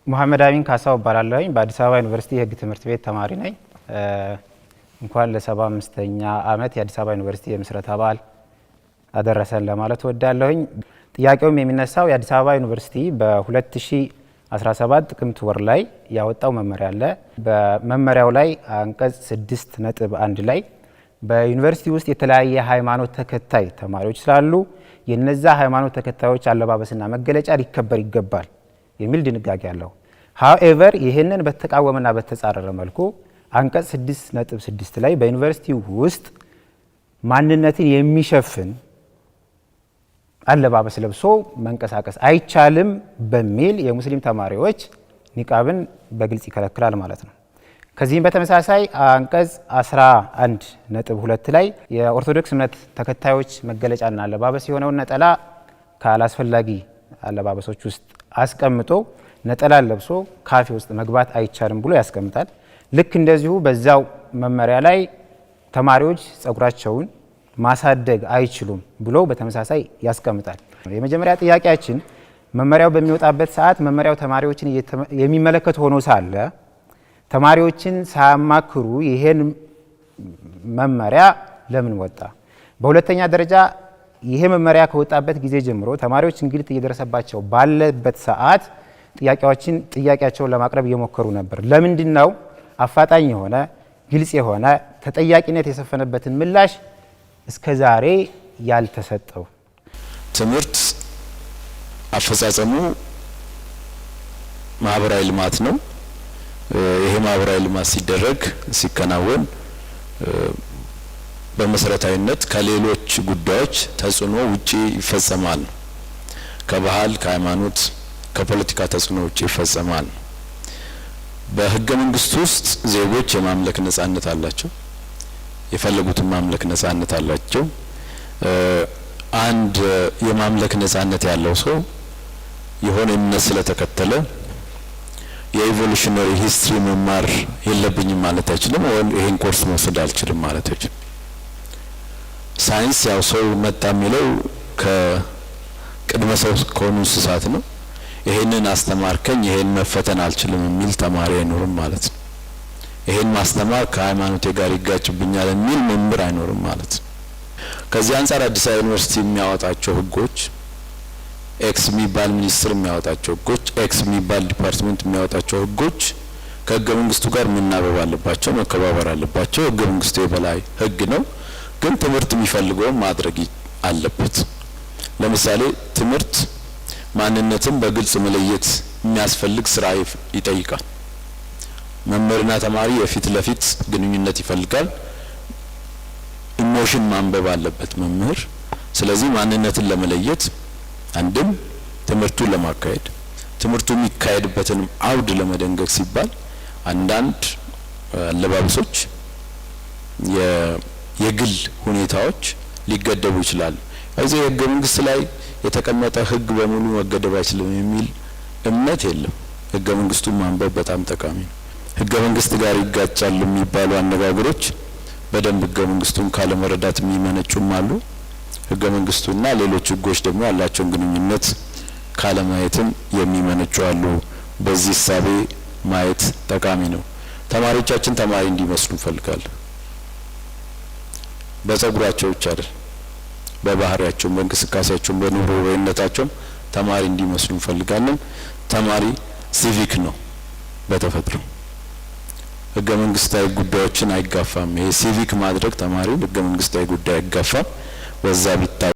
መሐመድ አሚን ካሳው እባላለሁኝ። በአዲስ አበባ ዩኒቨርሲቲ የሕግ ትምህርት ቤት ተማሪ ነኝ። እንኳን ለ75ኛ ዓመት የአዲስ አበባ ዩኒቨርሲቲ የምስረታ በዓል አደረሰን ለማለት እወዳለሁኝ። ጥያቄውም የሚነሳው የአዲስ አበባ ዩኒቨርሲቲ በ2017 ጥቅምት ወር ላይ ያወጣው መመሪያ አለ። በመመሪያው ላይ አንቀጽ 6.1 ላይ በዩኒቨርሲቲ ውስጥ የተለያየ ሃይማኖት ተከታይ ተማሪዎች ስላሉ የነዛ ሃይማኖት ተከታዮች አለባበስና መገለጫ ሊከበር ይገባል የሚል ድንጋጌ አለው። However፣ ይህንን በተቃወመና በተጻረረ መልኩ አንቀጽ 6.6 ላይ በዩኒቨርሲቲ ውስጥ ማንነትን የሚሸፍን አለባበስ ለብሶ መንቀሳቀስ አይቻልም በሚል የሙስሊም ተማሪዎች ኒቃብን በግልጽ ይከለክላል ማለት ነው። ከዚህም በተመሳሳይ አንቀጽ 11.2 ላይ የኦርቶዶክስ እምነት ተከታዮች መገለጫና አለባበስ የሆነውን ነጠላ ካላስፈላጊ አለባበሶች ውስጥ አስቀምጦ ነጠላን ለብሶ ካፌ ውስጥ መግባት አይቻልም ብሎ ያስቀምጣል። ልክ እንደዚሁ በዛው መመሪያ ላይ ተማሪዎች ጸጉራቸውን ማሳደግ አይችሉም ብሎ በተመሳሳይ ያስቀምጣል። የመጀመሪያ ጥያቄያችን፣ መመሪያው በሚወጣበት ሰዓት መመሪያው ተማሪዎችን የሚመለከት ሆኖ ሳለ ተማሪዎችን ሳያማክሩ ይሄን መመሪያ ለምን ወጣ? በሁለተኛ ደረጃ ይሄ መመሪያ ከወጣበት ጊዜ ጀምሮ ተማሪዎች እንግልት እየደረሰባቸው ባለበት ሰዓት ጥያቄያቸውን ለማቅረብ እየሞከሩ ነበር። ለምንድን ነው አፋጣኝ የሆነ፣ ግልጽ የሆነ፣ ተጠያቂነት የሰፈነበትን ምላሽ እስከ ዛሬ ያልተሰጠው? ትምህርት አፈጻጸሙ ማህበራዊ ልማት ነው። ይሄ ማህበራዊ ልማት ሲደረግ፣ ሲከናወን በመሰረታዊነት ከሌሎች ጉዳዮች ተጽዕኖ ውጪ ይፈጸማል። ከባህል፣ ከሃይማኖት፣ ከፖለቲካ ተጽዕኖ ውጪ ይፈጸማል። በህገ መንግስቱ ውስጥ ዜጎች የማምለክ ነጻነት አላቸው። የፈለጉትን ማምለክ ነጻነት አላቸው። አንድ የማምለክ ነጻነት ያለው ሰው የሆነ እምነት ስለተከተለ የ evolutionary history መማር የለብኝም ማለት አይችልም፣ ወይም ይሄን ኮርስ መውሰድ አልችልም ማለት አይችልም። ሳይንስ ያው ሰው መጣ የሚለው ከቅድመ ሰው ከሆኑ እንስሳት ነው። ይሄንን አስተማርከኝ፣ ይሄን መፈተን አልችልም የሚል ተማሪ አይኖርም ማለት ነው። ይሄን ማስተማር ከሃይማኖቴ ጋር ይጋጭብኛል የሚል መምህር አይኖርም ማለት ነው። ከዚህ አንጻር አዲስ አበባ ዩኒቨርሲቲ የሚያወጣቸው ህጎች፣ X የሚባል ሚኒስትር የሚያወጣቸው ህጎች፣ X የሚባል department የሚያወጣቸው ህጎች ከህገ መንግስቱ ጋር መናበብ አለባቸው፣ መከባበር አለባቸው። ህገ መንግስቱ የበላይ ህግ ነው፣ ግን ትምህርት የሚፈልገውን ማድረግ አለበት። ለምሳሌ ትምህርት ማንነትን በግልጽ መለየት የሚያስፈልግ ስራ ይጠይቃል። መምህርና ተማሪ የፊት ለፊት ግንኙነት ይፈልጋል። Emotion ማንበብ አለበት መምህር። ስለዚህ ማንነትን ለመለየት አንድም ትምህርቱን ለማካሄድ፣ ትምህርቱ የሚካሄድበትንም አውድ ለመደንገግ ሲባል አንዳንድ አለባበሶች፣ የግል ሁኔታዎች ሊገደቡ ይችላሉ። እዚህ የህገ መንግስት ላይ የተቀመጠ ህግ በሙሉ መገደብ አይችልም የሚል እምነት የለም። ህገ መንግስቱን ማንበብ በጣም ጠቃሚ ነው። ህገ መንግስት ጋር ይጋጫሉ የሚባሉ አነጋገሮች በደንብ ህገ መንግስቱን ካለመረዳት የሚመነጩም አሉ። ህገ መንግስቱና ሌሎች ህጎች ደግሞ ያላቸውን ግንኙነት ካለማየትም የሚመነጩ አሉ። በዚህ እሳቤ ማየት ጠቃሚ ነው። ተማሪዎቻችን ተማሪ እንዲመስሉ እንፈልጋለን። በጸጉራቸው ብቻ አይደል፣ በባህሪያቸውም፣ በእንቅስቃሴያቸውም፣ በኑሮ ወይነታቸውም ተማሪ እንዲመስሉ እንፈልጋለን። ተማሪ ሲቪክ ነው በተፈጥሮ፣ ህገ መንግስታዊ ጉዳዮችን አይጋፋም። ይሄ ሲቪክ ማድረግ ተማሪውን ህገ መንግስታዊ ጉዳይ አይጋፋም። በዛ ቢታይ